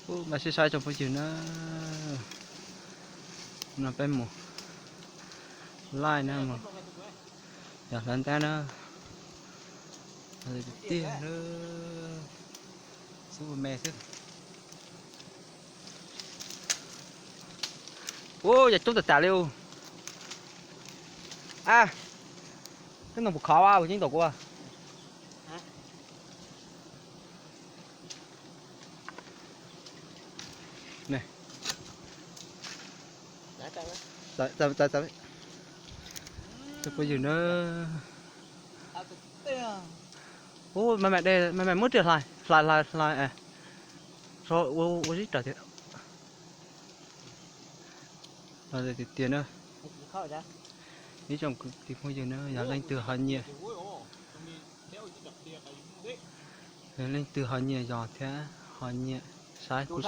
Mas sib saib tsoom phooj ywg na, no peb mus laij na, mus yos hlawv ntab na, tiag na, xub me xwb. Ua yog coob tas tas li. A, koj ntoo puas khov a, puas ceeb tom kuv? Phooj ywg na, ua me me de, me me muab riam hlais hlais hlais hlais, ua zib raws tiag. Tiag tiag na, ib tsoom kwv tij phooj ywg na, yog leej twg ho nyiam, yog leej twg ho nyiam yog thiab ho nyiam saib kuv,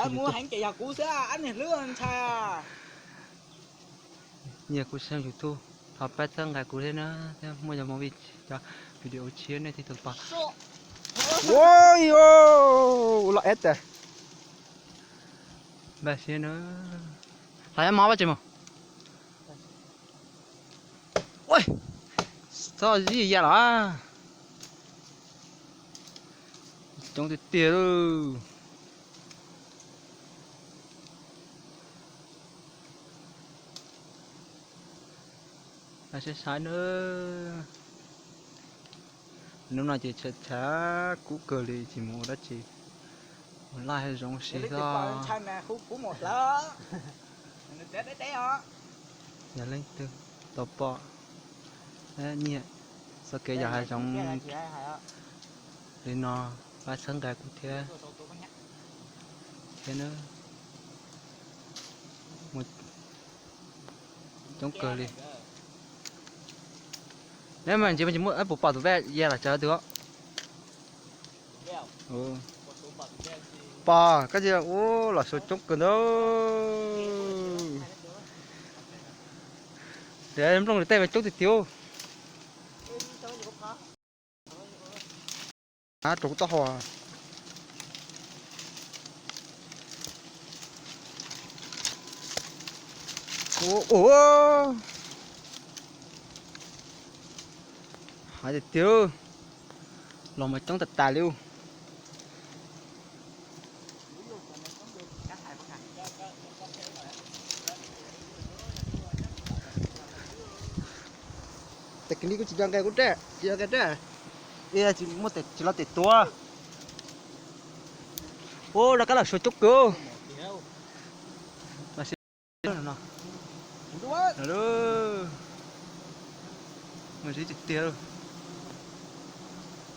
nyiam kuv tshooj YouTube, thov pab txhawb nqa kuv thiab na, thiab muaj yog movie cov video tshiab nej thiaj tau pom. Ua los eb tas, npaj siab na, hlais mov pab tsis mus. Txhob zib ya los, coob tiag tiag lauj. Saib saib na, hnub no ces tshav tshav kub kawg li tsis mus ua dab tsi, mus laij zoo si xwb. Yog leej twg tau pom, nyiam txoj kev yos hav zoov li no, pab txhawb nqa kuv thiab, thiab na, coob kawg li. Neb mas ntsis mas tsis muaj, puas pom tus peb ya los tsav twg? Pom koj cia ua los suav coob kawg ntawd. Nplooj li tej mas coob tiag tiag. Rau kuv taub hau. Ua, hais tiag tiag, los mas coob tas tas li. Tes kwv li kuj tsis nco nqe kuv raj, tsis nco nqe raj, tsis muaj, tsis los tes tuav. Ua, lawv kab los suav coob kawg. Mas zib tiag tiag,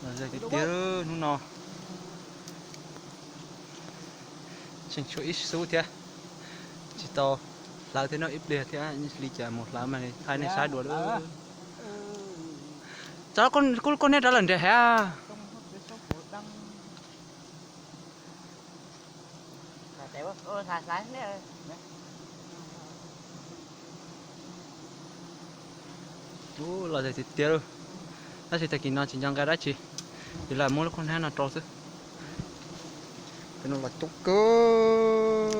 los zais tiag tiag hnub no. Tseem tshuav ib xub thiab, tsis tau hlawv thiab no, ib pliag thiab li cas mus hlawv mas thaij nej saib dua lawm. Tso kuv nej rov lawm nres hev. Ub, los zais tiag tiag lauj. Tab sis tag kis no tsis nco nqa dab tsi, ces lam muab lub khaub hnab no rau xwb. Cov no los coob kawg.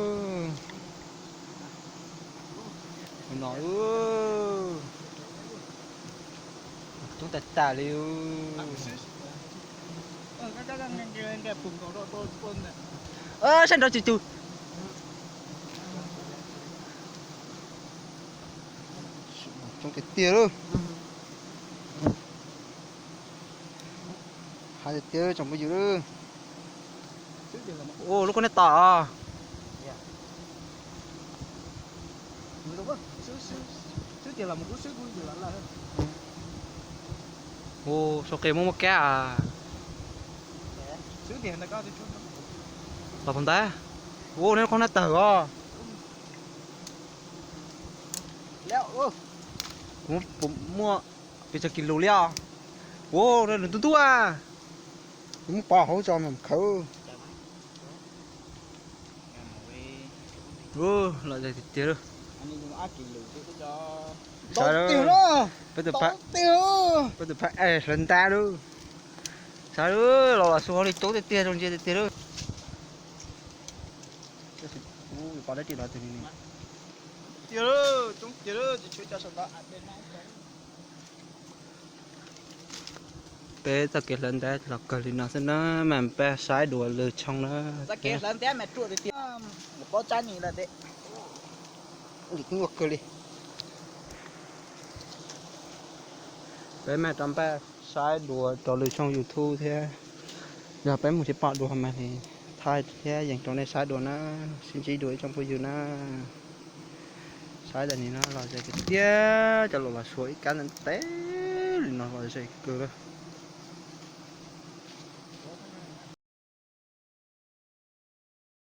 No, coob tas tas li. Saib nrov cug cug. Coob tiag tiag lauj. Hais tiag tiag tsoom phooj ywg lauj. Ua lub khaub hnab tom. Ua, sau qia muaj muaj kab a. Los puas ntab? Ua, neb lub khaub hnab tawg os. Kuv puas muaj pes tsawg kis lus li os. Ua, nws ntub ntub a. Kuv muab pov hauv tso mas khawv. Los zais tiag tiag lauj. Saib, peb tus phab, peb tus phab hlawv ntab lauj. Saib, los los su hauv li coob tiag tiag, zoo ntsia tiag tiag lauj. Pom dab tsi los tus ni. Tiag, coob tiag, tsis tshua cov saum no. Peb txoj kev hlawv ntab los kawg li no xwb na, mas peb saib dua lwm tshooj na. Txoj kev hlawv ntab mas ruam tiag tiag, paub tsab ni lawm tes. Ua kawg li. Peb mam rov npaj saib dua rau lwm tshooj YouTube thiab, yog peb mus thiab pom dua mas li thaij thiab yees rau nej saib dua na. Sib ntsib dua ib tsoom phooj ywg na. Saib ntawm ni no los ze tiag tiag, cov laus los suav ib kab ntev li no los ze kawg.